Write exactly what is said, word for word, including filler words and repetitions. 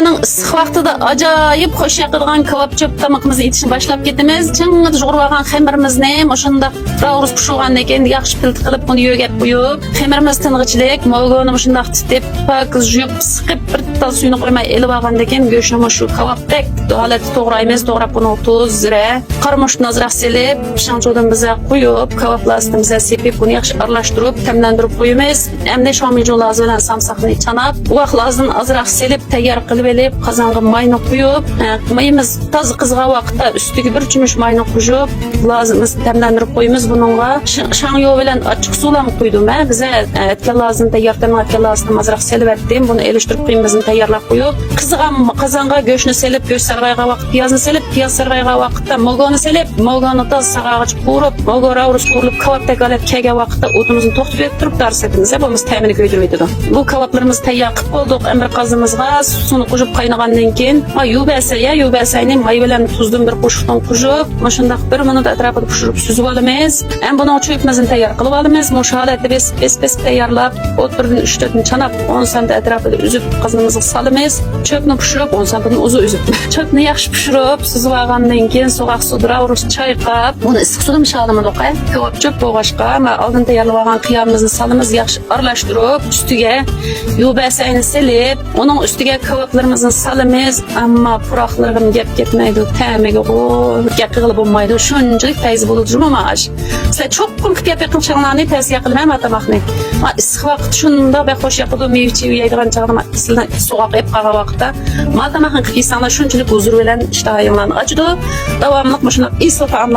ئىسسىق ۋاقتىدا ئاجايىپ خوش ياقىدىغان كاۋاپ چۆپ تامىقىمىزنى ئېتىشنى باشلاپ كېتىمىز. چىڭ يۇغۇرۇۋالغان خېمىرىمىزنى مۇشۇنداق راۋۇرۇس پۇشۇغاندىن كېيىن ياخشى پىلتە قىلىپ، بۇنى يۆگەپ قويۇپ، خېمىرىمىز تىنغىچىلىك موگونى مۇشۇنداق تىتىپ، پاكىز يۇيۇپ، سىقىپ، بىر تال سۈيىنى قويماي ئېلىۋالغاندىن كېيىن، گۆشنى مۇشۇ كاۋاپتەك ھالەتتە توغرايمىز. توغراپ، بۇنىڭغا تۇز، زىرە، قارىمۇچنى ئازراق سېلىپ، شاڭچۇدىن بىزە قويۇپ، كاۋاپ لازىدىن بىزە سېپىپ، بۇنى ياخشى ئارىلاشتۇرۇپ، تەملەندۈرۈپ قويىمىز. ئەمدى شاڭمىجۇ لازى بىلەن سامساقنى چاناپ، گۇۋاھ لازىدىن ئازراق سېلىپ، تەييار قىلىۋېلىپ، قازانغا ماينى قۇيۇپ، ئە، مېيىمىز تازا قىزغان ۋاقىتتا ئۈستىگە بىر چۆمۈچ ماينى قۇيۇپ، لازىمىز تەملەندۈرۈپ قويىمىز بۇنىڭغا. ش-، شاڭيۇ بىلەن ئاچچىق سۇلارنى قۇيدۇم، ھە. بىزە، ئە، ئەتكەن لازىنى تەييار، تەملەتكەن لازىنى ئازراق سېلىۋەتتىم. بۇنى ئېلىشتۇرۇپ قېيىنىمىزنى تەييارلاپ قويۇپ، قىزغان قازانغا گۆشنى سېلىپ، گۆش سارغايغان ۋاقىت پىيازنى سېلىپ، پىياز سارغايغان ۋاقىتتا موگونى سېلىپ، موگونى تازا ساغارغىچە قورۇپ، موگو راۋۇرۇس قورۇلۇپ، كاۋاپتەك ھالەتكە كەلگەن ۋاقىتتا ئوتىمىزنى توختىتىپ تۇرۇپ، دارى سېتىمىز، بولمىسا تەمىنى كۆيدۈرۈۋېتىدۇ. بۇ كاۋاپلىرىمىز تەييار قىلىپ بولدۇق. ئەمدى بىر قازىنىمىزغا سۇنى قوشۇپ قاينىغاندىن كېيىن، ھە، يۇ بەسەي، يۇ بەسەينى ماي بىلەن تۇزدىن بىر قوشۇقتىن قوشۇپ، مۇشۇنداق بىر مىنۇت ئەتراپىدا پىشۇرۇپ سۈزۈپ ئالىمىز. ئەمدى بۇنىڭ چۆپىمىزنى تەييار قىلىپ ئالىمىز. مۇشۇ ھالەتتە بېسىپ، بېسىپ، بېسىپ تەييارلاپ، ئوتتۇرىدىن ئۈچ تۆتىنى چاناپ، ئون سانتى ئەتراپىدا ئۈزۈپ قازىنىمىزغا سالىمىز. چۆپنى پىشۇرۇپ، ئون سانتىدىن ئۇزۇن ئۈزۈپ. چۆپنى ياخشى پىشۇرۇپ، سۈزۈپ ئالغاندىن كېيىن سوغۇق سۇدا راۋۇرۇس چايقاپ، بۇنى ئىسسىق سۇدا مىشالىمىدۇق، ھە. كاۋاپ چۆپ بولغاچقا، مانا ئالدىن تەييارلىۋالغان قىيامىمىزنى سالىمىز، ياخشى ئارىلاشتۇرۇپ، ئۈستىگە يۇ بەسەينى سېلىپ، ئۇنىڭ ئۈستىگە كاۋاپلىرىمىزنى سالىمىز. ئەمما پۇراقلىرىدىن گەپ كەتمەيدۇ، تەمىگە گەپ قىلغىلى بولمايدۇ. شۇنچىلىك پەيزى بولىدۇ جۇمۇ مانا ئاش. سىلەر چوقۇم قىلىپ يەپ بېقىڭ، چاغلارنى تەۋسىيە قىلىمەن ما تاماقنى. ما ئىسسىق ۋاقىت شۇنداق بەك خوش ياقىدۇ، مېۋە چېۋە يەيدىغان چاغدا ما ئىسسىقنى سوغۇق ئېلىپ قالغان ۋاقىتتا ما تاماقنى قىلىپ يېسەڭلار شۇنچىلىك ھۇزۇر بىلەن ئىشتىھايىڭلارنى ئاچىدۇ. داۋاملىق مۇشۇنداق ئېسىل تائاملار